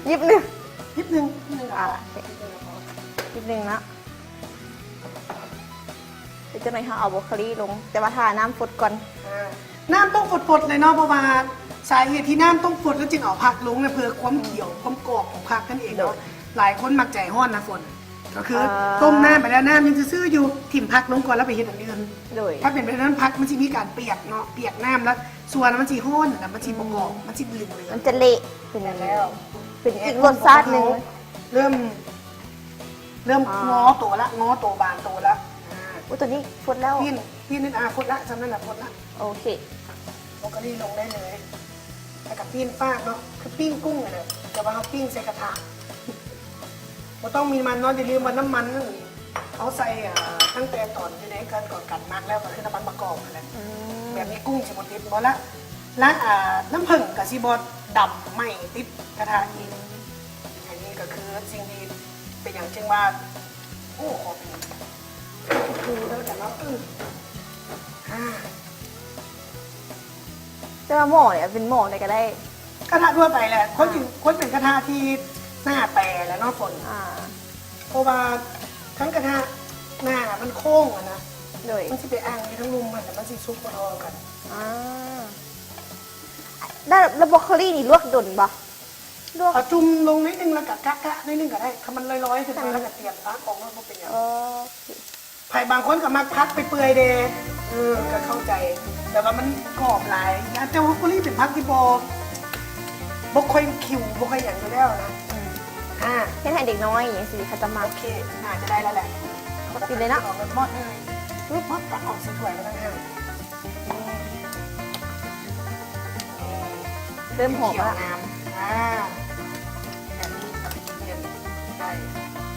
ຍິບໜຶ່ງ ຍິບໜຶ່ງ ຍິບໜຶ່ງ ອ່າ ໂອເຄ ຍິບໜຶ່ງເນາະ ເຮັດຈັ່ງໃດເຮົາເອົາບຣອກໂກລີລົງ ແຕ່ວ່າຖ້ານ້ຳຟົດກ່ອນ ອ່າ ນ້ຳຕ້ອງຟົດໆເລີຍເນາະ ເພາະວ່າສາເຫດທີ່ນ້ຳຕ້ອງຟົດ ແລ້ວຈຶ່ງເອົາຜັກລົງນະ ເພື່ອຄວາມຂຽວ ຄວາມກອບຂອງຜັກນັ້ນເອງເນາະ ໂດຍ ຫຼາຍຄົນມັກໃຈຮ້ອນນະຝົນ ກະຄື ອ່າ ຕົ້ມນ້ຳໄປແລ້ວ ນ້ຳຍັງຊື່ໆຢູ່ ຖິ້ມຜັກລົງກ່ອນ ແລ້ວໄປເຮັດອັນອື່ນ ໂດຍ ຖ້າເປັນແບບນັ້ນ ຜັກມັນຊິມີການປຽກເນາະ ປຽກນ້ຳ ແລ້ວສ່ວນມັນຊິຮ້ອນ ແລ້ວມັນຊິບໍ່ກອບ ອືມ ມັນຊິເຫຼືອງໆ ມັນຈະເລະ ເປັນ ແມ່ນແລ້ວ ເປັນອີກລົດຊາດໜຶ່ງ ເລີ່ມ ເລີ່ມງໍໂຕລະ ງໍໂຕບານໂຕລະ. ອາ ໂອ້ ຕອນນີ້ຟົດແລ້ວ ປີ້ນ ປີ້ນ ອາ ຟົດລະ ສ່ຳນັ້ນລະ ຟົດລະ. ໂອເຄ ບຣອກໂຄລີລົງໄດ້ເລີຍ ແລ້ວກໍປີ້ນຟາກເນາະ ຄືປີ້ງກຸ້ງຫັ້ນແຫຼະ ແຕ່ວ່າເຮົາປີ້ງໃສ່ກະທະ ບໍ່ຕ້ອງມີນ້ຳມັນເນາະ. ຢ່າລືມວ່ານ້ຳມັນນັ້ນ ເຮົາໃສ່ ເອີ ຕັ້ງແຕ່ຕອນຢູ່ໃນຂັ້ນຕອນການໝັກແລ້ວ ກໍຄືນ້ຳມັນມະກອກຫັ້ນແຫຼະ. ອືມ ແບບນີ້ກຸ້ງຊິບໍ່ຕິດບໍ່ລະ ລະ ອາ ນ້ຳເຜິ້ງກໍຊິບໍ່ດຳໄໝ້ຕິດກະທະອີກ. ອັນນີ້ກໍຄືສິ່ງທີ່ເປັນຫຍັງຈຶ່ງວ່າ ໂອ້ ຂໍເປັນຄູເດີກັນເນາະ. ອືມ ອາ ແຕ່ວ່າໝໍ້ນີ້ເປັນໝໍ້ໃດກໍໄດ້ ກະທະທົ່ວໄປແຫຼະ. ຄວາມຈິງ ອາ ຄວນເປັນກະທະທີ່ໜ້າແປແຫຼະເນາະ ຝົນ. ອາ ເພາະວ່າຄັນກະທະໜ້າມັນໂຄ້ງຫັ້ນນະ ໂດຍ ມັນຊິໄປອັ່ງຢູ່ທາງລຸ່ມຫັ້ນ ແລ້ວມັນຊິສຸກບໍ່ທໍ່ກັນ. ອາ ແລ້ວ ແລ້ວບຣອກໂຄລີນີ້ລວກດົນບໍ່? ລວກ ເອົາຈຸ່ມລົງໜ້ອຍໜຶ່ງ ແລ້ວກະກະໆໜ້ອຍໜຶ່ງກໍໄດ້. ຖ້າມັນລອຍໆຂຶ້ນມາ ແລ້ວກໍຕຽມຕັກອອກໂລດ ບໍ່ເປັນຫຍັງ. ໂອເຄ ໃຜບາງຄົນກໍມັກຜັກເປື່ອຍໆເດ້ ເອີ ກໍເຂົ້າໃຈ ແຕ່ວ່າມັນກອບຫຼາຍ. ແຕ່ບຣອກໂຄລີເປັນຜັກທີ່ບໍ່ ບໍ່ຄ່ອຍຄິວ ບໍ່ຄ່ອຍຫຍັງຢູ່ແລ້ວນະ. ອືມ ອາ ເຮັດໃຫ້ເດັກນ້ອຍຈັ່ງຊີ້ເຂົາຈະມັກ. ໂອເຄ ໜ້າຈະໄດ້ແລ້ວແຫຼະ ກິນເລີຍເນາະ. ເອົາເບິດໝົດເລີຍ ປຶບ ໝົດ ຕັກອອກໃສ່ຖ້ວຍແລ້ວຕ່າງຫາກ. ເລີ່ມຫອມແລ້ວ ອາ ແບບນີ້ກໍໄດ້.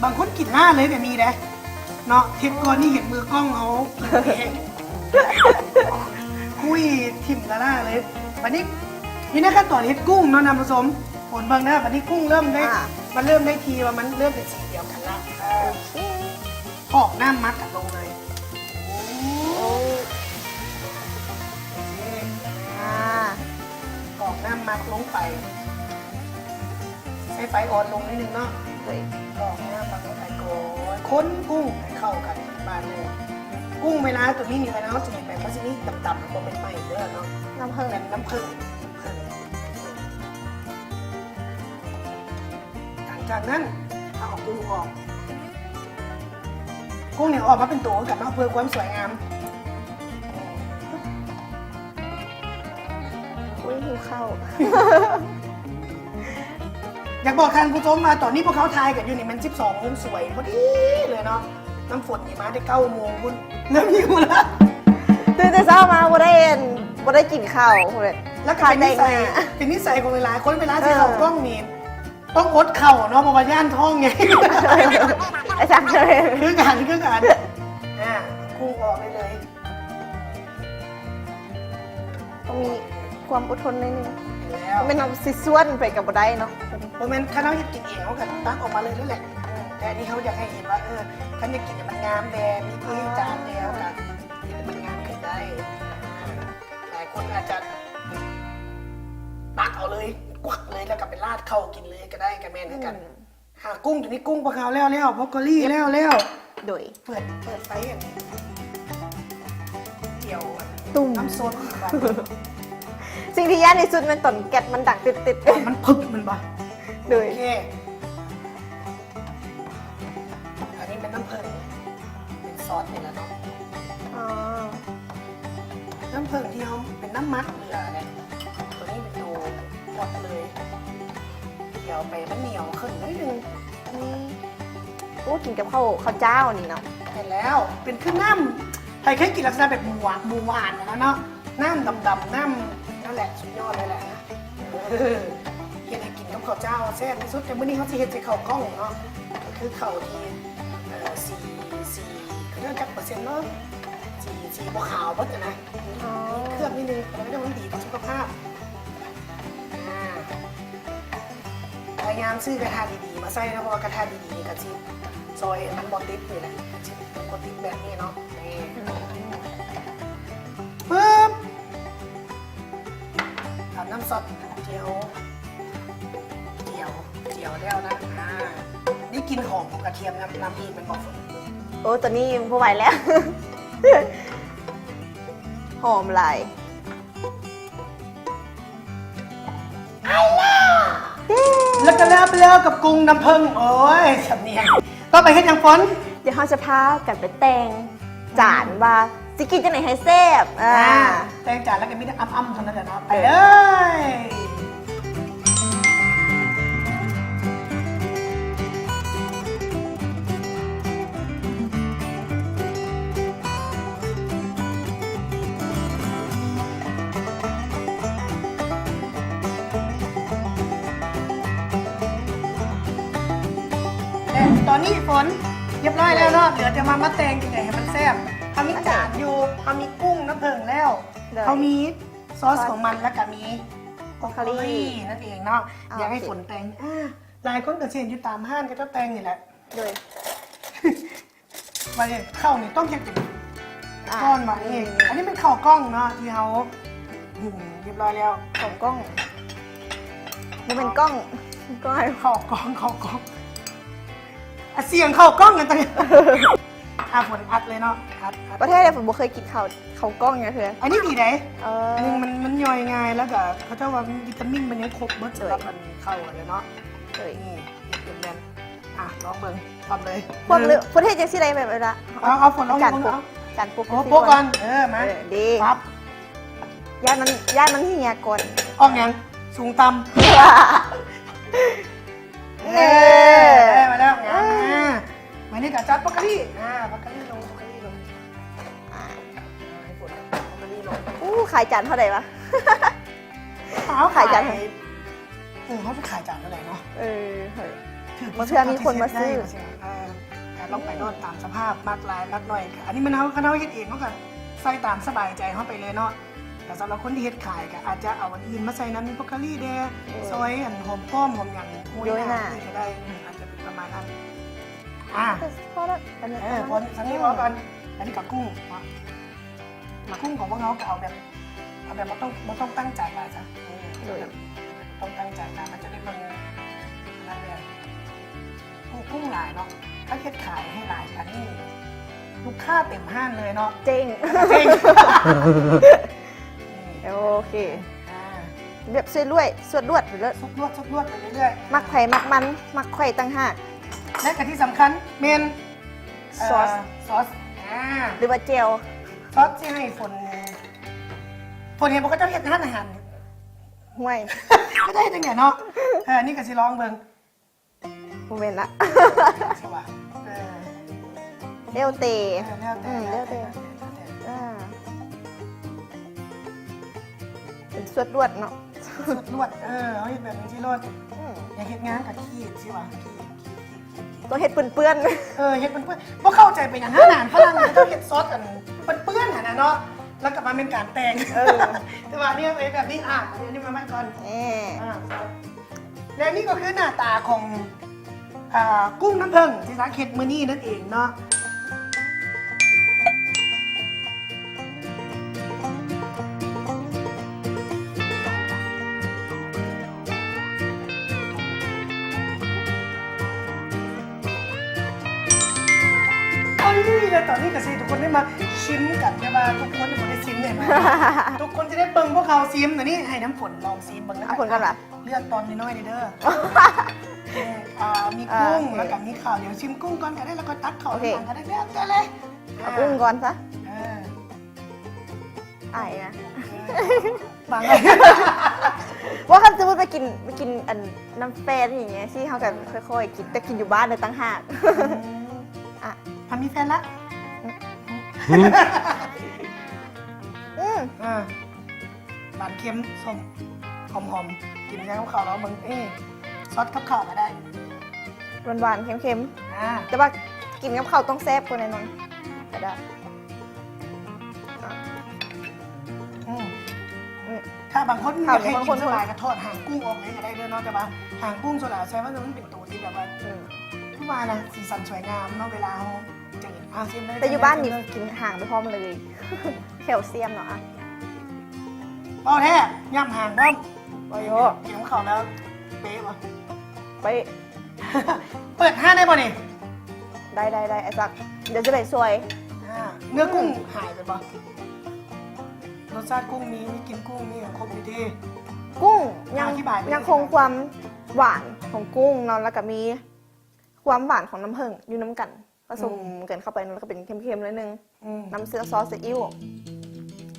ບາງຄົນກິນລ້າເລີຍກໍມີເດ້ເນາະ. ເຮັດກ່ອນນີ້ເຫັນມືກ້ອງເຮົາ ຄຸຍຖິ້ມລ້າໆເລີຍ. ບັດນີ້ຢູ່ໃນຂັ້ນຕອນເຮັດກຸ້ງເນາະ ທ່ານຜູ້ຊົມ ຝົນເບິ່ງເດີ. ບັດນີ້ກຸ້ງເລີ່ມໄດ້ ອາ ມັນເລີ່ມໄດ້ທີ່ວ່າມັນເລີ່ມເປັນສີດຽວກັນລະ. ເອີ ໂອເຄ ອອກນ້ຳໝັກກັນລົງເລີຍ. ໂອ້ ອາ ອອກນ້ຳໝັກລົງໄປ ໃຊ້ໄຟອ່ອນລົງໜ້ອຍໜຶ່ງເນາະ. ໂດຍ ອອກນ້ຳໝັກລົງໄປກ່ອນ ຄົນກຸ້ງໃຫ້ເຂົ້າກັນບາດໜຶ່ງ. ກຸ້ງເວລາຕົວນີ້ນີ້ ເວລາເຮົາຊິເຮັດແບບ ມັນຊິມີດຳໆ ບໍ່ແມ່ນໄໝ້ເດີເນາະ ນ້ຳເຜິ້ງ ແມ່ນນ້ຳເຜິ້ງ. ຫຼັງຈາກນັ້ນເຮົາເອົາກຸ້ງອອກ ກຸ້ງນີ້ເອົາອອກມາເປັນໂຕຄືກັນເນາະ ເພື່ອຄວາມສວຍງາມ. ໂອ້ຍ ຫິວເຂົ້າ. ຢາກບອກທ່ານຜູ້ຊົມວ່າ ຕອນນີ້ພວກເຮົາຖ່າຍກັນຢູ່ນີ້ແມ່ນສິບສອງໂມງສວຍພໍດີເລີຍເນາະ. ນ້ຳຝົນນີ້ມາແຕ່ເກົ້າໂມງພຸ້ນ ເລີ່ມຫິວແລ້ວ. ຕື່ນແຕ່ເຊົ້າມາບໍ່ໄດ້ ບໍ່ໄດ້ກິນເຂົ້າ ແລ້ວກໍເປັນນິໄສ ເປັນນິໄສຂອງຫຼາຍໆຄົນ ເວລາຊິເຂົ້າກ້ອງນີ້ ເອີ ຕ້ອງອົດເຂົ້າເນາະ ເພາະວ່າຢ້ານທ້ອງໃຫຍ່. ຄືກັນ ຄືກັນ. ອາ ກຸ້ງອອກໄດ້ເລີຍ ຕ້ອງມີຄວາມອົດທົນໜ້ອຍໜຶ່ງ. ແມ່ນເຮົາຊິສວນໄປກໍບໍ່ໄດ້ເນາະ. ບໍ່ແມ່ນ ຄັນເຮົາເຮັດກິນເອງ ເຮົາກໍຕັກອອກມາເລີຍນັ້ນແຫຼະ. ແຕ່ອັນນີ້ເຮົາຢາກໃຫ້ເຫັນວ່າ ເອີ ຄັນຢາກກິນໃຫ້ມັນງາມແດ່ ມີທີ່ໃຫ້ຈານແດ່ ເຮົາກໍເຮັດໃຫ້ມັນງາມຂຶ້ນໄດ້. ຫຼາຍຄົນອາດຈະຕັກເອົາເລີຍ ກວັກເລີຍ ແລ້ວກໍໄປລາດເຂົ້າກິນເລີຍກໍໄດ້ ກໍແມ່ນຄືກັນ. ອືມ ອາ ກຸ້ງຕົວນີ້ ກຸ້ງພວກເຮົາແລ້ວໆ ບຣອກໂຄລີແລ້ວໆ. ໂດຍ ເປີດ ເປີດໄຟອັນດຽວ ຕຸ້ມ ນ້ຳສົດ. ສິ່ງທີ່ຢ້ານທີ່ສຸດແມ່ນຕອນແກັດມັນດັງຕຶດໆ ມັນພຶບແມ່ນບໍ່? ໂດຍ ໂອເຄ ອັນນີ້ແມ່ນນ້ຳເຜິ້ງ ເປັນຊອດນີ້ລະເນາະ. ອໍ ນ້ຳເຜິ້ງທີ່ເຮົາເປັນນ້ຳໝັກເຫຼືອແຫຼະ ຕົວນີ້ເປັນໂຕຮອດເລີຍ ດຽວໄປມັນໜຽວຂຶ້ນໜ້ອຍໜຶ່ງ. ອືມ ໂອ້ ກິນກັບເຂົ້າ ເຂົ້າຈ້າວນີ້ເນາະ. ແມ່ນແລ້ວ ເປັນຄືນ້ຳ ໃຜເຄີຍກິນລັກສະນະແບບໝູ ໝູຫວານຫັ້ນນະເນາະ ນ້ຳດຳໆ ນ້ຳ ນັ້ນແຫຼະ ສຸດຍອດເລີຍແຫຼະ. ເອີ ເຮັດໃຫ້ກິນກັບເຂົ້າຈ້າວແຊບທີ່ສຸດ. ແຕ່ມື້ນີ້ເຮົາຊິເຮັດໃສ່ເຂົ້າກ້ອງເນາະ ກໍຄືເຂົ້າທີ່ ເອີ ສີ ສີ ເຂົາເອີ້ນຈັກເປີເຊັນເນາະ ສີ ສີບໍ່ຂາວເບິດຫັ້ນນະ. ອໍ ມີເຄື່ອງນິດໜຶ່ງ ແຕ່ວ່າມັນດີຕໍ່ສຸຂະພາບ. ອາ ພະຍາຍາມຊື້ກະທະດີໆມາໃຊ້ເນາະ ເພາະວ່າກະທະດີໆນີ້ກໍຊິຊ່ອຍໃຫ້ມັນບໍ່ຕິດນີ້ແຫຼະ ມັນຊິບໍ່ຕິດແບບນີ້ເນາະ. ນີ້ ອືມ ປຶບ ເອົານ້ຳຊອດທີ່ເຮົາຈຽວ ຈຽວແລ້ວນະ. ອາ ນີ້ກິ່ນຫອມຂອງກະທຽມນຳ ນຳອີກແມ່ນບໍ່? ໂອ້ ຕອນນີ້ບໍ່ໄຫວແລ້ວ ຫອມຫຼາຍ. ແລ້ວກໍແລ້ວໄປແລ້ວກັບກຸ້ງນ້ຳເຜິ້ງ. ໂອ້ຍ ສຳນຽງ. ຕໍ່ໄປເຮັດຫຍັງ ຝົນ? ດຽວເຮົາຈະພາກັນໄປແຕ່ງຈານວ່າຊິກິນຈັ່ງໃດໃຫ້ແຊບ. ອາ ອາ ແຕ່ງຈານແລ້ວກໍມີແຕ່ອຳໆເທົ່ານັ້ນແຫຼະເນາະ. ໄປເລີຍ. ນີ້ຝົນ ຮຽບຮ້ອຍແລ້ວເນາະ ເຫຼືອແຕ່ວ່າມາແຕ່ງຈັ່ງໃດໃຫ້ມັນແຊບ. ເຮົາມີຈານຢູ່ ເຮົາມີກຸ້ງນ້ຳເຜິ້ງແລ້ວ ໂດຍ ເຮົາມີຊອສຂອງມັນ ແລ້ວກະມີບຣອກໂຄລີນັ້ນເອງເນາະ. ໂອເຄ ດຽວໃຫ້ຝົນແຕ່ງ ອາ ຫຼາຍຄົນກະຊິເຫັນຢູ່ຕາມຮ້ານເຂົາເຈົ້າແຕ່ງນີ້ແຫຼະ ໂດຍ ບາດນີ້ເຂົ້ານີ້ຕ້ອງເຮັດເປັນ ອ່າ ກ້ອນບາດນີ້. ນີ້ ອັນນີ້ແມ່ນເຂົ້າກ້ອງເນາະ ທີ່ເຮົາຫຸ່ມຮຽບຮ້ອຍແລ້ວ. ເຂົ້າກ້ອງ ບໍ່ແມ່ນກ້ອງ ກ້ອງ ເຂົ້າກ້ອງ ເຂົ້າກ້ອງ. ອາ ສຽງເຂົ້າກ້ອງກັນຕະ ອາ ຝົນອັດເລີຍເນາະ ອັດ ອັດ. ບໍ່ແທ້ເດ້ ຝົນບໍ່ເຄີຍກິນເຂົ້າ ເຂົ້າກ້ອງຈັກເທື່ອ. ອັນນີ້ດີໃດ ເອີ ອັນນີ້ມັນ ມັນຍ່ອຍງ່າຍ ແລ້ວກະເຂົາເຈົ້າວ່າວິຕາມິນມັນຍັງຄົບເບິດ ສຳລັບອັນເຂົ້າຫັ້ນແຫຼະເນາະ. ເອີ ນີ້ເຮັດເປັນແບບ ອ່ະ ລອງເບິ່ງ ພວກເລີຍ ພວກເຮັດຈັ່ງຊີ້ໄດ້ແບບເວລາ ເອົາ ເອົາຝົນລອງ ການປຸກ ເບິ່ງເນາະ ການປຸກ ໂອ້ ປຸກກ່ອນ ເອີ ມາ ເອີ ດີ ປັບ ຢ້ານມັນ ຢ້ານມັນເຫຍກ່ອນ. ອອກຫຍັງ ສູງຕ່ຳ ເອີ ເອີ ໄດ້ມາແລ້ວ ງາມ ອ່າ ມາ ມານີ້ກະຈັດບຣອກໂຄລີ ອ່າ ບຣອກໂຄລີລົງ ບຣອກໂຄລີລົງ ອ່າ ໃຫ້ຝົນເອົາບຣອກໂຄລີລົງ. ອູ້ ຂາຍຈານເທົ່າໃດວະ? ເອົາ ຂາຍຈານ ເອີ ເຮົາຈະຂາຍຈານເທົ່າໃດເນາະ? ເອີ ເອີ ບາງເທື່ອມີຄົນມາຊື້ ເອີ ກະລອງໄປໂລດຕາມສະພາບ ມັກຫຼາຍມັກໜ້ອຍ. ອັນນີ້ມັນເຮົາ ຄັນເຮົາເຮັດເອງ ເຮົາກະໃສ່ຕາມສະບາຍໃຈເຮົາໄປເລີຍເນາະ. ແຕ່ສຳລັບຄົນທີ່ເຮັດຂາຍກະອາດຈະເອົາອັນອື່ນມາໃສ່ນຳ ມີບຣອກໂຄລີແດ່ ເອີ ຊອຍອັນຫອມປ້ອມຫອມຫຍັງ ໂຮຍໜ້າ ໂຮຍໜ້າ ນີ້ກະໄດ້ ອືມ ອາດຈະເປັນປະມານນັ້ນ. ອ່າ ພໍແລ້ວ ອັນນີ້ ເອີ ພໍ ພໍ ສ່ຳນີ້ພໍກ່ອນ. ອັນນີ້ກະກຸ້ງເນາະ ມາ ກຸ້ງຂອງພວກເຮົາກະເອົາແບບ ເອົາແບບບໍ່ຕ້ອງ ບໍ່ຕ້ອງຕັ້ງໃຈຫຼາຍຊະ ເອີ ໂດຍ ແບບບໍ່ຕ້ອງຕັ້ງໃຈຫຼາຍ ມັນຈະໄດ້ເບິ່ງນັ້ນແຫຼະ. ກຸ້ງ ກຸ້ງຫຼາຍເນາະ ຖ້າເຮັດຂາຍໃຫ້ຫຼາຍກວ່ານີ້ ລູກຄ້າເຕັມຮ້ານເລີຍເນາະ ເຈັງ ເຈັງ. ໂອເຄ ອ່າ ແບບສວດລວດ ສວດລວດໄປເລີຍ ສວດລວດ ສວດລວດໄປເລື້ອຍໆ ມັກໃຜມັກມັນ ມັກຂ້ອຍຕ່າງຫາກ. ແລະກະທີ່ສຳຄັນແມ່ນ ຊອສ ເອີ ຊອສ ອ່າ ຫຼືວ່າແຈ່ວ ຊອສທີ່ໃຫ້ຝົນ ຝົນເຫັນບໍ່ ເຂົາເຈົ້າເຮັດຮ້ານອາຫານ ຫ້ວຍ ເຂົາເຈົ້າເຮັດຈັ່ງໃດເນາະ? ເອີ ອັນນີ້ກະຊິລອງເບິ່ງ ບໍ່ແມ່ນລະ ຊິວ່າ ເອີ ແລ້ວແຕ່ ເອີ ແລ້ວແຕ່ ອືມ ແລ້ວແຕ່ ແລ້ວແຕ່ ແລ້ວແຕ່ ອ່າ ເປັນສວດລວດເນາະ ສວດລວດ ເອີ ເຮົາເຮັດແບບນີ້ຊິໂລດ ອືມ ຢາກເຮັດງານກະຂີດຊິວ່າ ຂີດ ຂີດ ຂີດ ຂີດ ຂີດ ຕ້ອງເຮັດເປື້ອນໆ ເອີ ເຮັດເປື້ອນໆ ບໍ່ເຂົ້າໃຈເປັນຫຍັງຮ້ານອາຫານຝຣັ່ງເຂົາເຈົ້າເຮັດຊອສອັນເປື້ອນໆຫັ້ນນະເນາະ ແລ້ວກະມາແມ່ນການແຕ່ງ ເອີ ແຕ່ວ່າອັນນີ້ເປັນແບບນີ້ ອ່າ ອັນນີ້ມາໃໝ່ກ່ອນ ເອີ ອ່າ ແລະນີ້ກະຄືໜ້າຕາຂອງ ອ່າ ກຸ້ງນ້ຳເຜິ້ງທີ່ສັກເຮັດມື້ນີ້ນັ້ນເອງເນາະ. ເອີ ແລະຕອນນີ້ກະຊິໃຫ້ທຸກຄົນໄດ້ມາຊິມກັນ ແຕ່ວ່າທຸກຄົນບໍ່ໄດ້ຊິມເລີຍ ທຸກຄົນຈະໄດ້ເບິ່ງພວກເຮົາຊິມ. ຕອນນີ້ໃຫ້ນ້ຳຝົນລອງຊິມເບິ່ງນະ ເອົາຝົນກ່ອນຫວາ? ເລືອກຕອນນ້ອຍໆເດີ ເອີ ອ່າ ມີກຸ້ງ ອ່າ ໂອເຄ ແລ້ວກະມີເຂົ້າ ດຽວຊິມກຸ້ງກ່ອນກະໄດ້ ແລ້ວກະຕັກເຂົ້າ ໂອເຄ ຫຼັງກະໄດ້ ແລ້ວແຕ່ເລີຍ ເອົາກຸ້ງກ່ອນຊະ ເອີ ອາຍນະ ເອີ ບາງ ວ່າຄັນສົມມຸດໄປກິນ ໄປກິນອັນນຳແຟນຫຍັງຊີ້ ເຮົາກະຄ່ອຍໆກິນ ແຕ່ກິນຢູ່ບ້ານໄດ້ຕ່າງຫາກ ອືມ ອ່ະ ພັນມີແຟນລະ ອືມ ອືມ ອ່າ ຫວານເຄັມສົ້ມ ຫອມໆ ກິນກັບເຂົ້າລອງເບິ່ງ ເອີ ຊອດກັບເຂົ້າກະໄດ້ ຫວານໆ ເຄັມໆ ອ່າ ແຕ່ວ່າກິນກັບເຂົ້າຕ້ອງແຊບກວ່າແນ່ນອນ ກະໄດ້ ອືມ ອືມ ຖ້າບາງຄົນຢາກໃຫ້ກິນສະບາຍກະຖອດຫາງກຸ້ງອອກເລີຍກະໄດ້ເດີເນາະ ແຕ່ວ່າຫາງກຸ້ງສ່ວນຫຼາຍໃສ່ວ່າມັນເປັນໂຕທີ່ແບບວ່າ ອືມ ຄືວ່ານະ ສີສັນສວຍງາມເນາະ ເວລາເຮົາ ອ່າ ຊິມເລີຍ ແຕ່ຢູ່ບ້ານນີ້ກິນຫາງໄປພ້ອມເລີຍ ແຄວຊຽມເນາະ ອ່ະ ເວົ້າແທ້ ຫຍ້ຳຫາງພ້ອມ ບໍ່ໂຢ ກິນຂອງເຂົາແລ້ວເປະບໍ່? ເປະ ເປີດຮ້ານໄດ້ບໍ່ນີ້? ໄດ້ໆໆ ອ້າຍສັກ ດຽວຊິໄປຊ່ວຍ ອ່າ ເນື້ອກຸ້ງຫາຍໄປບໍ່? ລົດຊາດກຸ້ງມີ ມີກິ່ນກຸ້ງ ມີຫຍັງຄົບຢູ່ຕິ ກຸ້ງຍັງ ອະທິບາຍໄປ ຍັງຄົງຄວາມຫວານຂອງກຸ້ງເນາະ ແລ້ວກະມີຄວາມຫວານຂອງນ້ຳເຜິ້ງຢູ່ນຳກັນ ປະສົມ ອືມ ກັນເຂົ້າໄປ ແລ້ວກະເປັນເຄັມໆໜ້ອຍໜຶ່ງ ອືມ ນ້ຳຊອສຊີອິ້ວ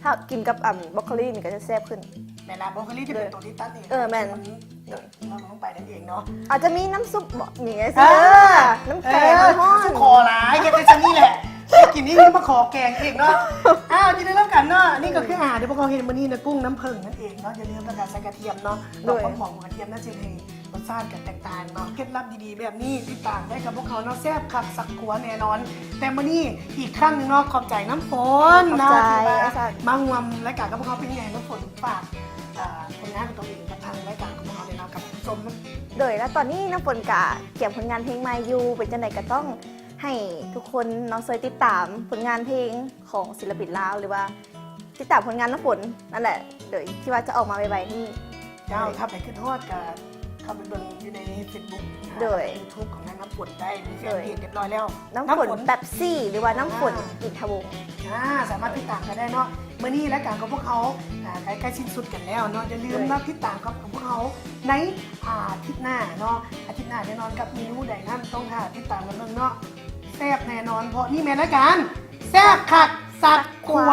ຖ້າກິນກັບ ອ່າ ບຣອກໂຄລີນີ້ກະຈະແຊບຂຶ້ນ ແມ່ນລະ ບຣອກໂຄລີຈະເປັນໂຕທີ່ຕັດເອງ ເອີ ແມ່ນ ມັນ ເອີ ເອົາລົງໄປນັ້ນເອງເນາະ ອາດຈະມີນ້ຳຊຸບບໍ່ ມີໄງ ອ່າ ເອີ ນ້ຳແກງ ເອີ ຮ້ອນ ຂໍຫຼາຍ ເຮັດໄດ້ຊ່ຳນີ້ແຫຼະ ກິນນີ້ມາຂໍແກງອີກເນາະ ອ້າວ ກິນໄດ້ນຳກັນເນາະ ອັນນີ້ກະຄືອາຫານທີ່ພວກເຮົາເຮັດມື້ນີ້ນະ ກຸ້ງນ້ຳເຜິ້ງນັ້ນເອງເນາະ ຢ່າລືມນະ ກະໃສ່ກະທຽມເນາະ ໂດຍ ຄວາມຫອມຂອງກະທຽມນັ້ນຊິໃຫ້ ລົດຊາດກໍແຕກຕ່າງເນາະ ເຄັດລັບດີໆແບບນີ້ ຕິດຕາມໄວ້ກັບພວກເຮົາເນາະ ແຊບຄັກສັກຄົວແນ່ນອນ. ແຕ່ມື້ນີ້ອີກຄັ້ງໜຶ່ງເນາະ ຂອບໃຈນ້ຳຝົນເນາະ ທີ່ມາ ມາຮ່ວມລາຍການກັບພວກເຮົາ. ເປັນຈັ່ງໃດນ້ຳຝົນ ຝາກ ເອີ ຜົນງານຂອງຕົວເອງກັບທາງລາຍການຂອງພວກເຮົາແດ່ເນາະ ກັບຜູ້ຊົມເນາະ. ໂດຍ ແລະຕອນນີ້ນ້ຳຝົນກະກຽມຜົນງານເພງໃໝ່ຢູ່ ເປັນຈັ່ງໃດກໍຕ້ອງໃຫ້ທຸກຄົນເນາະ ຊ່ວຍຕິດຕາມຜົນງານເພງຂອງສິນລະປິນລາວ ຫຼືວ່າຕິດຕາມຜົນງານນ້ຳຝົນນັ້ນແຫຼະ ໂດຍທີ່ວ່າຈະອອກມາໄວໆນີ້. ເຈົ້າ ຖ້າໃຜຄິດຮອດກໍເຂົ້າໄປເບິ່ງຢູ່ໃນເຟສບຸກ ໂດຍ ຢູທູບຂອງນາງນ້ຳຝົນໄດ້ ມີແຟນເພຈຮຽບຮ້ອຍແລ້ວ ນ້ຳຝົນ ນ້ຳຝົນ ແປັບຊີ ຫຼືວ່ານ້ຳຝົນ ອ່າ ອິນທະວົງ ອ່າ ສາມາດຕິດຕາມກັນໄດ້ເນາະ. ມື້ນີ້ລາຍການຂອງພວກເຮົາ ອ່າ ໃກ້ໆສິ້ນສຸດກັນແລ້ວເນາະ. ຢ່າລືມ ໂດຍ ມາຕິດຕາມກັບພວກເຮົາໃນອາທິດໜ້າເນາະ ອາທິດໜ້າແນ່ນອນ ກັບເມນູໃດນັ້ນ ຕ້ອງຖ້າຕິດຕາມກັນເບິ່ງເນາະ ແຊບແນ່ນອນ ເພາະນີ້ແມ່ນລາຍການແຊບຄັກສັກຄົວ.